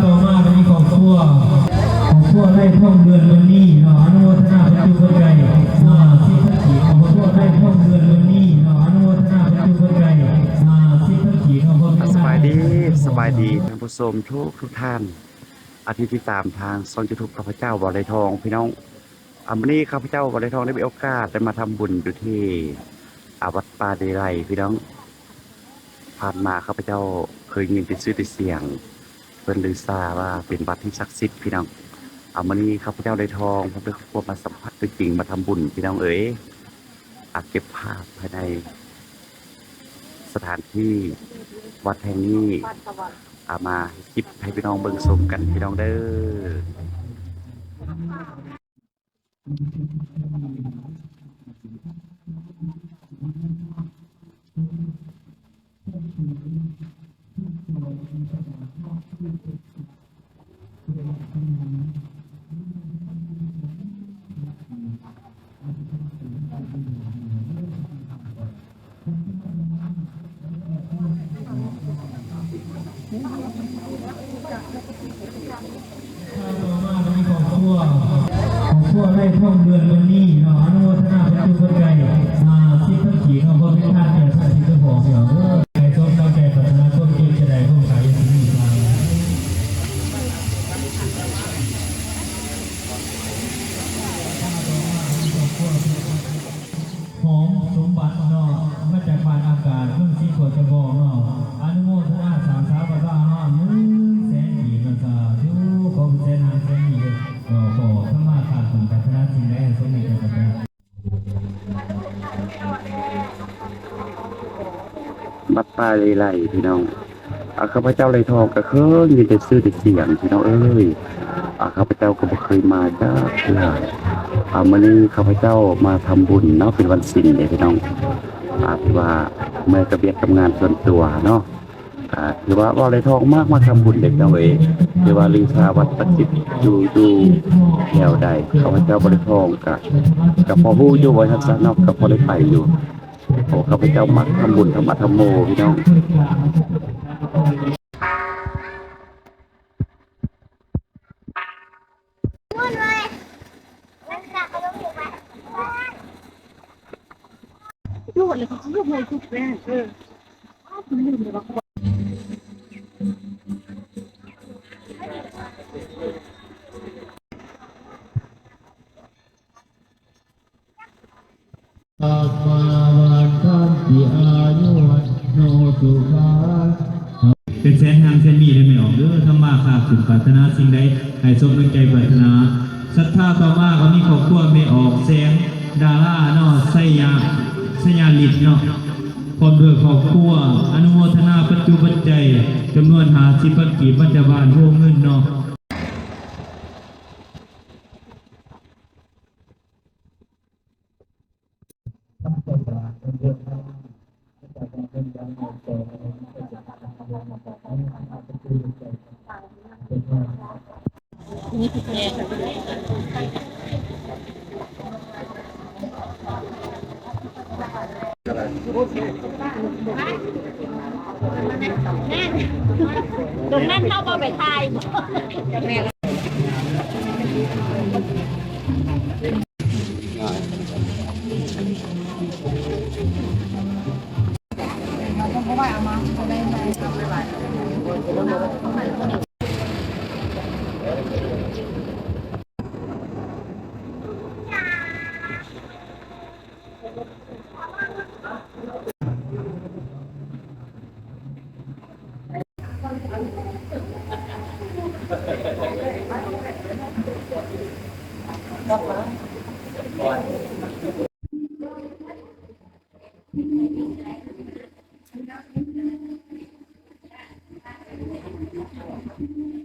ຕໍ່ມາກໍມີຄອບຄົວ ຄອບຄົວໄລ່ທອງເດືອນວັນນີ້ເນາະ ອະນຸໂມທະນາປັດຈຸປັດໄຈ ອ່າ ສິບພັນກີບ ຄອບຄົວໄລ່ທອງເດືອນວັນນີ້ເນາະ ອະນຸໂມທະນາປັດຈຸປັດໄຈ ອ່າ ສິບພັນກີບເນາະ ຄອບຄົວ ສະບາຍດີ ສະບາຍດີທ່ານຜູ້ຊົມທຸກໆທ່ານ ອາ ທີ່ຕິດຕາມທາງຊ່ອງຢູທູບຂ້າພະເຈົ້າ ບ່າວໄລ່ທອງ ພີ່ນ້ອງ. ອາ ມື້ນີ້ຂ້າພະເຈົ້າ ບ່າວໄລ່ທອງ ໄດ້ມີໂອກາດໄດ້ມາທຳບຸນຢູ່ທີ່ ອາ ວັດປ່າເດໄລ ພີ່ນ້ອງ. ຜ່ານມາຂ້າພະເຈົ້າເຄີຍຍິນແຕ່ຊື່ແຕ່ສຽງ ເພິ່ນລືຊາວ່າເປັນວັດທີ່ສັກສິດ ພີ່ນ້ອງ. ອາ ມື້ນີ້ຂ້າພະເຈົ້າໄດ້ທອງ ເພິ່ນໄດ້ຄວາມມາສຳຜັດຕົວຈິງ ມາທຳບຸນ ພີ່ນ້ອງເອີຍ. ອາ ເກັບພາບພາຍໃນສະຖານທີ່ວັດແຫ່ງນີ້ ອາ ມາເຮັດຄລິບໃຫ້ພີ່ນ້ອງເບິ່ງຊົມກັນ ພີ່ນ້ອງເດີ. ຕໍ່ມາກໍມີຄອບຄົວ ຄອບຄົວໄລ່ທອງເດືອນວັນນີ້ເນາະ ອະນຸໂມທະນາປັດຈຸປັດໄຈ ອ່າ ສິບພັນກີບເນາະ ເພື່ອເປັນທານແກ່ພະອາທິດເຈົ້າຂອງເນາະ ເດີ. ໃຫ້ສົມດັ່ງໃຈປາດຖະໜາ ຄວາມເຈັບຈະໄດ້ ຄວາມໄຂ້ຢ່າໄດ້ມີ ຫອມສົມບັດເນາະ ມາຈາກບ້ານອາກາດ ເມືອງສີໂຄດຈະບອງເນາະ ອະນຸໂມທະນາສ້າງສາປະຊາຮາມ ໜຶ່ງແສນກີບເນາະ ສາທຸ ຂໍເປັນແສນຫ້າແສນນີ້ເດີເນາະ ຂໍຄຳມາຄ້າຂຶ້ນ ປາດຖະໜາສິ່ງໃດໃຫ້ສົມດັ່ງໃຈປາດຖະໜາ. ວັດປ່າເລໄລ ພີ່ນ້ອງ. ອາ ຂ້າພະເຈົ້າໄລ່ທອງກໍເຄີຍມີແຕ່ຊື່ແຕ່ສຽງ ພີ່ນ້ອງເອີຍ. ອາ ຂ້າພະເຈົ້າກໍບໍ່ເຄີຍມາຈັກເທື່ອ. ອາ ມື້ນີ້ຂ້າພະເຈົ້າມາທຳບຸນເນາະ ເປັນວັນສິນເດ້ ພີ່ນ້ອງ. ອາ ຖືວ່າເມື່ອຍກັບວຽກກັບງານສ່ວນຕົວເນາະ. ອາ ຖືວ່າເວົ້າໄລ່ທອງມັກມາທຳບຸນເດ້ ພີ່ນ້ອງເອີຍ. ຖືວ່າລືຊາວັດປະສິດຢູ່ ຢູ່ແຖວໃດ ຂ້າພະເຈົ້າບໍ່ໄດ້ທ່ອງ ກະ ກະພໍຮູ້ຢູ່ ວ່າຊັ້ນຊະເນາະ ກະພໍໄດ້ໄປຢູ່. ໂອ້ ຂ້າພະເຈົ້າມັກທຳບຸນທຳມະທຳໂມ ພີ່ນ້ອງ. ເປັນແສນຫ້າງແສນນີ້ເດີແມ່ອອກເດີ ທຳມາຄ້າຂຶ້ນ ປາດຖະໜາສິ່ງໃດໃຫ້ສົມດັ່ງໃຈປາດຖະໜາ. ສັດທາຕໍ່ມາກໍມີຄອບຄົວແມ່ອອກ ແສງດາລາເນາະ ໄຊຍະ ໄຊຍາລິດເນາະ ພ້ອມດ້ວຍຄອບຄົວ ອະນຸໂມທະນາປັດຈຸປັດໄຈ ຈຳນວນຫ້າສິບພັນກີບ ມາຈາກບ້ານໂພເງິນເນາະ. ຕົງນັ້ນເຮົາບໍ່ໄປຖ່າຍ. ເ